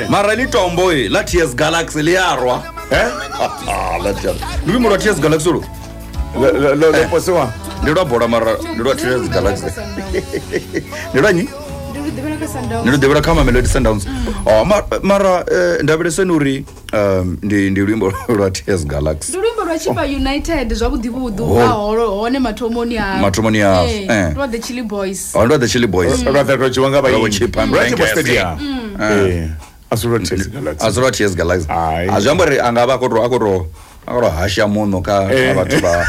Mara ḽi tombo i ḽa TS Galaxy ḽi a rwa. Eh? Ḽa TS. Ndi luimbo lwa TS Galaxy ulu. Lo posiwa. Ndi lwa bola mara ndi lwa TS Galaxy. Ndi lwa nnyi? Ndi lu ḓivhela kha Sundowns. Ndi lu ḓivhela kha Mamelodi Sundowns. Oh, mara ndavheleseni uri ndi luimbo lwa TS Galaxy. Ndi luimbo lwa Chippa United zwavhuḓi vhuḓi u bva holo hone mathomoni ha. Mathomoni ha. Lwa the Chilli Boys. Oh, lwa the Chilli Boys. Lwa the lwa dzhiwa nga Lwa vhaimbi. Chippa Lwa Chippa Mbenkese. Stadium. A si lwa TS Galaxy. A si lwa TS Galaxy. Hai. A zwi amba uri a nga vha a khou tou a khou tou a khou tou hasha muṋo kha Eh. vhathu vha.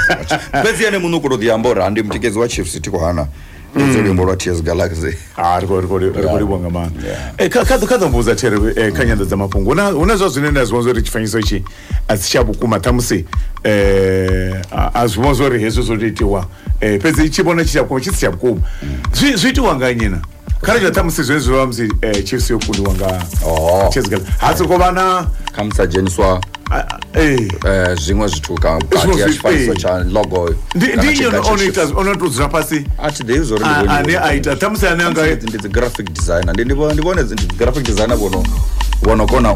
Fhedzi ene muṋo u khou tou ḓi amba uri ha ndi mutikedzi wa Chiefs thi khou hana. Fhedzi luimbo lwa TS Galaxy. Ah, ri khou livhuwa nga maanḓa. Yeah. Kha ḓo mbudza there kha nyanḓadzamafhungo hu na zwa zwine nda zwi vhona uri tshifanyiso itshi a si tsha vhukuma ṱhamusi a zwi vhona uri hezwo zwo tou itiwa fhedzi tshi vhona tshi tsha vhukuma tshi si tsha vhukuma zwi itiwa nga nnyi na kha ri ṱhamusi zwezwi vha musi Chiefs yo kundiwa nga Oh. TS Galaxy ha soko vha na Kha musi a dzheniswa zwiṅwe zwithu ka vhukati ha tshifanyiso tsha logo. Ndi kana ndi nnyi tshiga tsha ono ita Chiefs. ono tou dzula fhasi A thi ḓivhi zwa uri ndi vhone ane a ita ṱhamusi ane anga ndi dzi graphic designer ndi vhone dzi graphic designer vhono kona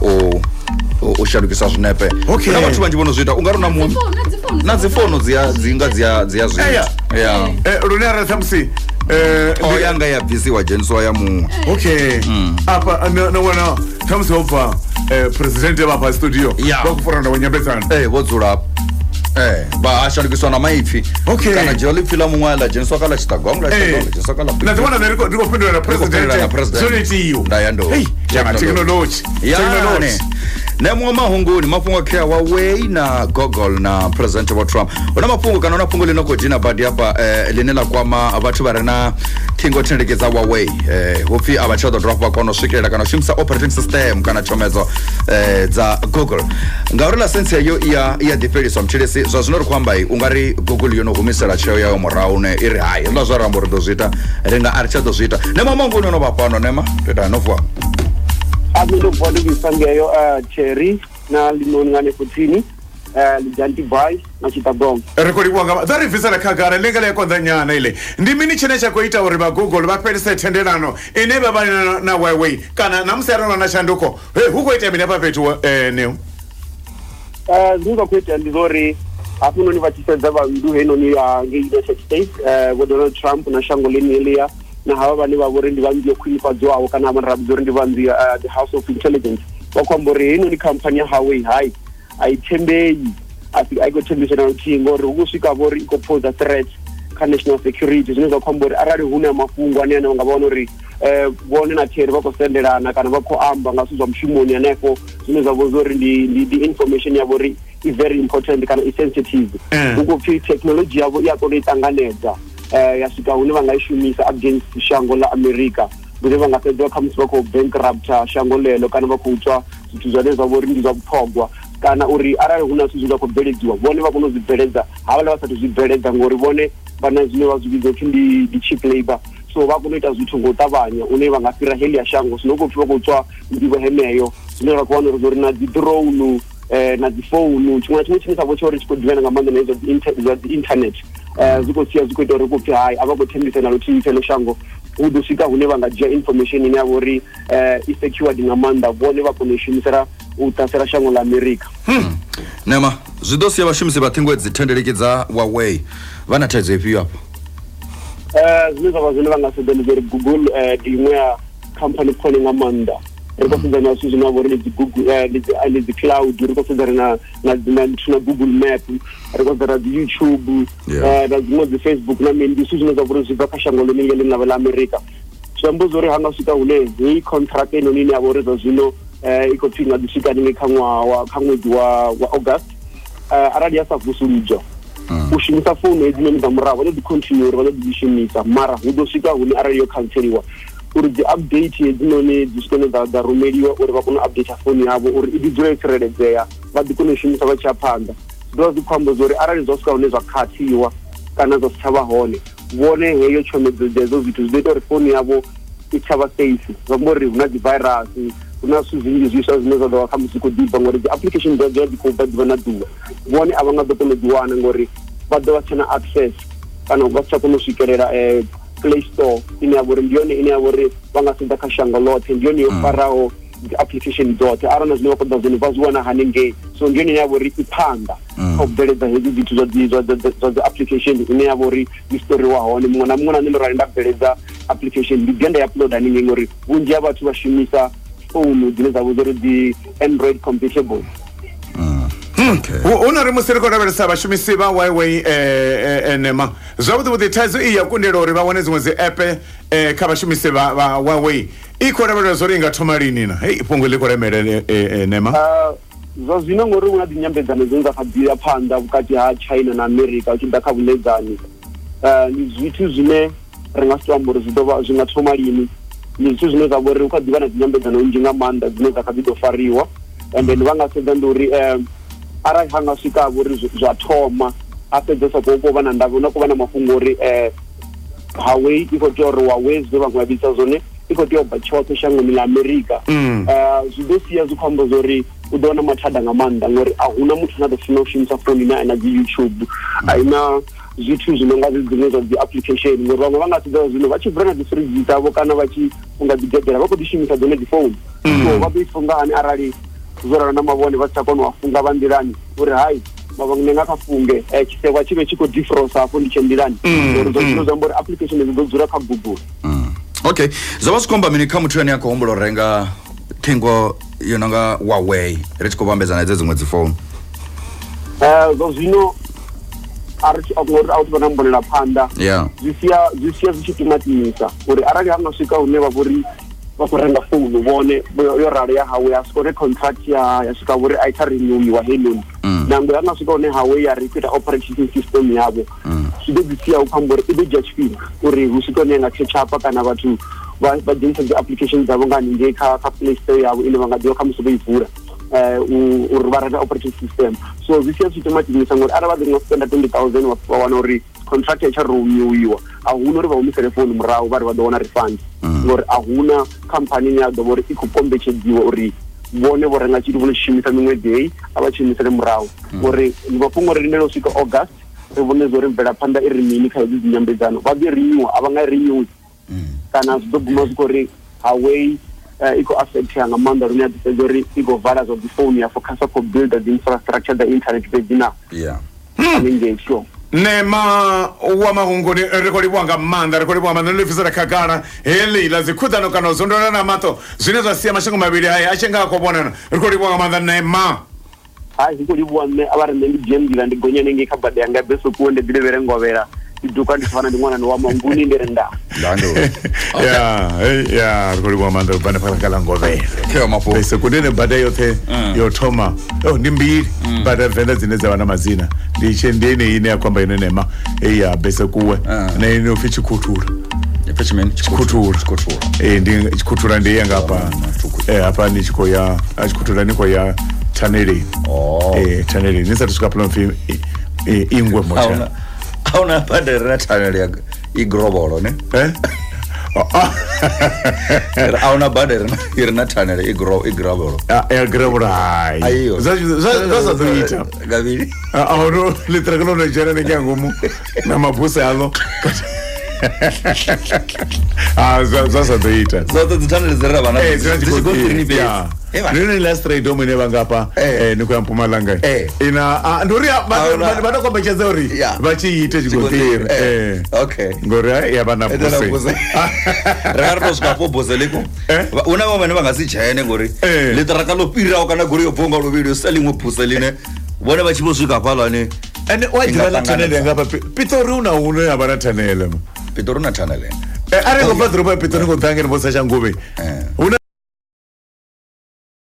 u shandukisa zwinepe. Okay. Na vhathu vhanzhi vhono zwi ita ungari na muṅwe Na dzi founu. Na dzi founu dzi nga dzi a zwi Eya. ita. Yeah. Lune arali ṱhamusi Oh, yanga ya bvisiwa dzheniswa ya muṅwe. Okay, apa na wana ṱhamusi ho bva president vha fha studio Yeah. vha khou fara na nyambedzano. Vho dzula hafha. Vha shandukiswa na maipfi. Okay. Kana dzhia ḽipfi ḽa muṅwe ḽa dzheniswa kha ḽa Chittagong ḽa Chittagong ḽa dzheniswa kha ḽa Na ḓi wana nṋe ndi khou fhindula na fhindula na president president. zwo itiwa. Nda ya ndo. Hey, ya nga technology. Yane. Technology. Ne muṅwe mahunguni mafhungo khea Huawei na Google na President vho Trump. Huna mafhungo kana huna fhungo ḽi no khou dina badi hafha ḽine ḽa kwama vhathu vha re na ṱhingothendeleki dza Huawei. Hupfi a vha tsha ḓo dovha hafhu vha kona u swikelela kana u shumisa operating system kana tshomedzo dza Google. Ngauri ḽaisentse heyo i a ḓi fheliswa mutshilisi zwa zwino ri khou amba u nga ri Google yo no humisela tsheo yayo murahu ne i ri hai hezwiḽa zwa ri amba uri ḓo zwi ita ri nga a ri tsha ḓo zwi ita. Nema mahunguni ono vha fhano nema ndo no vuwa. A nṋe ndo vuwa ndi vhuisa ngeyo Cherry na ḽinoni nga hanefho tsini Lijanti Bay na Chittagong. Ri khou livhuwa nga ḓa ri bvisela khagala ḽi nga ḽi a konḓa nyana ile ndi mini tshine tsha khou ita uri vha Google vha fhelise thendelano ine vha vha na Huawei kana na musi arali na tshanduko he hu khou itea mini hafha fhethu neo? Zwine zwa khou itea ndi zwa uri hafhanoni vha tshi sedza vha nnḓu heinoni ya ngei United States, vho Donald Trump na shango ḽeneḽia na havha vhane vha vhori ndi vha nnḓu yo khwinifhadzwaho kana ra vhidza uri ndi vha nnḓu ya the House of Intelligence vha khou amba uri heinoni khamphani ya Huawei hai a i thembei a si a i khou thembisa na luthihi ngori hu khou swika vho uri i khou pose threat kha national security, zwine zwa khou amba uri arali hu na mafhungo ane vha nga vha wana uri vhone na Terry vha khou sendelana kana vha khou amba nga zwithu zwa mushumoni hanefho zwine zwa vho uri ndi information yavho uri i very important kana i sensitive. Hu khou pfhi technology yavho i a kona u i ṱanganedza ya swika hune vha nga i shumisa against shango ḽa America, lune vha nga fhedza khamusi vha khou bankrupta shango ḽeḽo kana vha khou tswa zwithu zwine zwa vha uri ndi zwa vhuṱhogwa kana uri arali hu na zwithu zwine zwa khou bveledziwa vhone vha kone u zwi bveledza havhaḽa vha sathu zwi bveledza ngori vhone vha na zwine vha zwi vhidza upfhi ndi cheap labour, so vha kone u ita zwithu nga u ṱavhanya une vha nga fhira heḽi ya shango. Zwino khou pfhi vha khou tswa nḓivho heneyo zwine ra khou wana uri na dzi drone na dzi founu tshiṅwe na tshiṅwe tshine tsha vho tsha uri tshi khou ḓivhana nga maanḓa na hezwo zwa dzi internet zwi khou sia zwi khou ita uri khou pfhi hai a vha khou thembisa na luthihi kha ḽo shango hu ḓo swika hune vha nga dzhia information ine ya vha uri i secured nga maanḓa vhone vha kona u shumisela u ṱasela shango ḽa Amerika. Nema zwi ḓo sia vhashumisi vha ṱhingo dzi thendeleki dza Huawei vha na thaidzo ifhio afho? Zwine zwa vha zwone vha nga sedza ndi uri Google ndi iṅwe ya khamphani khulwane nga maanḓa, ri khou sedza na zwithu zwine vha uri ndi dzi Google ndi dzi cloud, ri khou sedza na Google Map, ri khou sedza na dzi YouTube na dziṅwe dzi Facebook na mini, ndi zwithu zwine zwa vha uri zwi bva kha shango ḽine ḽine ḽa vha ḽa Amerika. Zwi amba uri ha nga swika hune heyi contract einoni ine ya vha uri zwa zwino i khou pfhi nga ḓi swika haningei kha ṅwaha wa kha ṅwedzi wa August, arali ya sa vusuludzwa u shumisa founu hedzinoni dza murahu vha ḓo ḓi continue uri vha ḓo ḓi dzi shumisa, mara hu ḓo swika hune arali yo khantseliwa uri dzi update hedzinoni dzi swike dza rumeliwa uri vha kone u update founu yavho uri i ḓi dzula yo tsireledzea vha ḓi kona u shumisa vha tshi ya phanḓa. Zwi ḓovha zwi khou amba uri arali zwa swika hune zwa khathiwa kana zwa si tsha vha hone vhone heyo tshomedzo dza hezwo zwithu zwi ḓo ita uri founu yavho i tsha vha safe, zwa amba uri hu na dzi virus, hu na zwithu zwinzhi zwiswa zwine zwa ḓo vha khamusi khou ḓibva ngori dzi application dza dzula dzi khou bva ḓuvha na ḓuvha, vhone a vha nga ḓo kona u ḓi wana ngori vha ḓo vha si tshena access kana vha si tsha kona u swikelela Play Store ine ya vha uri ndi yone ine ya vha uri vha nga sedza kha shango ḽoṱhe ndi yone yo faraho dzi application dzoṱhe arali na zwine vha khou ḓa zwone vha zwi wana hanengei. So ndi yone ine ya vha uri i phanḓa kha u bveledza hedzi zwithu zwa dzi zwa dzi application ine ya vha uri i storiwa hone. Muṅwe na muṅwe na nṋe ndo rali nda bveledza application ndi ḓi nda ya upload hanengei, ngori vhunzhi ha vhathu vha shumisa founu dzine dza vha uri dzi Android compatible. Okay. Hu na ri musi ri khou lavhelesa vhashumisi vha Huawei, nema zwavhuḓi vhuḓi thaidzo iyi ya kundela uri vha wane dziṅwe dzi app kha vhashumisi vha Huawei i khou lavhelela zwa uri i nga thoma lini na hei fhungo ḽi khou lemele, nema? Zwa zwino, ngori hu na dzi nyambedzano dzine dza kha ḓi ya phanḓa vhukati ha China na America hu tshi ḓa kha vhuḽedzani, ndi zwithu zwine ri nga si to amba uri zwi ḓo vha zwi nga thoma lini. Ndi zwithu zwine zwa vha uri hu kha ḓivha na dzi nyambedzano nnzhi nga maanḓa dzine dza kha ḓi ḓo fariwa. And then vha nga sedza ndi uri arali ha nga swika vho uri zwa thoma ha fhedza sa khou vha na ndavha na khou vha na mafhungo uri Huawei i khou tea uri Huawei, zwine vhaṅwe vha vhidza zwone, i khou tea u bva tshoṱhe shangoni ḽa Amerika. Zwi ḓo sia zwi khou amba zwa uri u ḓo wana mathada nga maanḓa, ngori a huna muthu ane a ḓo funa u shumisa founu ine a ina dzi YouTube, a ina zwithu zwi no nga dziṅwe zwa dzi application, ngori vhaṅwe vha nga sedza zwino vha tshi vula na dzi fridge dzavho kana vha tshi funga dzi gedela vha khou ḓi shumisa dzone dzi founu. So vha ḓo i funga hani arali zwo ralo na mavhone vha si tsha kona u a funga vha nḓilani, uri hai mavhone nga kha funge, tshisekwa tshi vhe tshi khou defrost hafho ndi tshe nḓilani, ngori zwa zwino zwi amba uri application dzi ḓo dzula kha Google. Okay, zwo vha zwi khou amba mini kha muthu ane a khou humbula u renga ṱhingo yo no nga Huawei ri tshi khou vhambedza na hedzo dziṅwe dzi founu? Zwa zwino a ri ngori a u vha na mbonela phanḓa, zwi sia zwi tshi timatimisa uri arali ha nga swika hune vha vhori vha khou renga founu vhone yo ralo ya hawe ya swika hune contract ya swika vhori a i tsha renewiwa heinoni, nangwe ha nga swika hune hawe ya ri khou ita operating system yavho, zwi ḓo ḓi sia u khou amba uri i ḓo dzhia tshifhinga uri hu swike hune ya nga catch up kana vhathu vha dzhenisa dzi application dzavho nga haningei kha Play Store yavho ine vha nga ḓivha kha musi vho i vula, uri vha renga operating system. So zwi sia zwi timatimisa ngori arali vha ḓo nga spenda 20,000 vha wana uri contract ya tsha renewiwa, a huna uri vha humisele founu murahu vha ri vha ḓo wana refund, ngori a huna khamphani ine ya ḓo vha uri i khou kombetshedziwa uri vhone vho renga tshithu vho no tshi shumisa miṅwedzi heyi a vha tshi humisele murahu, ngori ndi mafhungo ri lindele u swika August ri vhone zwa uri mvelaphanḓa i ri mini kha hedzi dzinyambedzano, vha ḓo renewa a vha nga renewi, kana zwi ḓo guma zwi khou ri Huawei i khou affectea nga maanḓa lune ya ḓi fhedza uri i khou vala zwa dzi founu ya focusa khou builda dzi infrastructure dza internet fhedzi na hanengei. Sure. Nema wa Mahunguni, ri khou livhuwa nga maanḓa, ri khou livhuwa maanḓa. Ḽi bvisela khagala heḽi ḽa dzikhuḓano kana u zondola na maṱo zwine zwa sia mashango mavhili haya a tshi nga a khou vhonana. Ri khou livhuwa nga maanḓa, Nema. Hai, zwi khou livhuwa nṋe. A vha ri nṋe ndi dzhie nḓila ndi gonya hanengei kha bada yanga ya Besokuwe, ndi ḓilevhele ngovhela ndi duka ndi fana ndi ṅwanani wa Manguni, ndi ri nda. Ndando. Ya hey, ya, ri khou livhuwa maanḓa. Ubva hanefha kha ḽa ngovhela. Kheo mafhungo. Besekundeni bada yoṱhe yo thoma, oh, ndi mbili bada venḓa dzine dza vha na madzina, ndi tshe ndi ene ine ya khou amba yone Nema, eyi ya Besekuwe na ine upfi Tshikhuthula. Ipfi tshimini? Tshikhuthula. Tshikhuthula. Eh, ndi Tshikhuthula, ndi ya ngafha. Hafha ni tshi khou ya a Tshikhuthula ni khou ya thaneleni. Oh. Thaneleni ni sathu swika hafhaḽa pfi Ingwe Motel. Hauna bada ri na thanele ya igrovholo ne? Eh. A huna bada i re na thanele igrovholo. Ya gravholo, hai. Aiyo. Zwa sa ḓo ita. Gavhili. A hono ḽiṱiraka ḽo no dzhena nengei ngomu na mabuse aḽo a zwa sa ḓo ita. Dzoṱhe dzi thanele dzi re ra vha Eh, nadzo dzi dzi tshi khou trini fhedzi. Eh, vha. Ndi ḽone ḽa straight home ine vha ngafha ni khou ya Mpumalanga. Ina ndi uri vha to kombetshedza uri vha tshi ite tshigonṱiri. Okay. Ngori ya vha na Ite na buse. buse. Ri nga ri to swika afho buse ḽiko. Hu na vhaṅwe vhane vha nga si dzhene ngori ḽiṱiraka ḽo fhiraho kana goloi yo bvaho nga luvhilo yo sia ḽiṅwe buse ḽine vhone vha tshi vho swika hafhaḽani. Ende wa I nga ḓivha ḽa thanele ṱanganedza. ngafha Pitori hu na hune ya vha na thanele ma. Pitori na thanele. Arali khou bva ḓorobo ya Pitori ni khou ḓa ngeno vho sa Shanguvhe. Hu na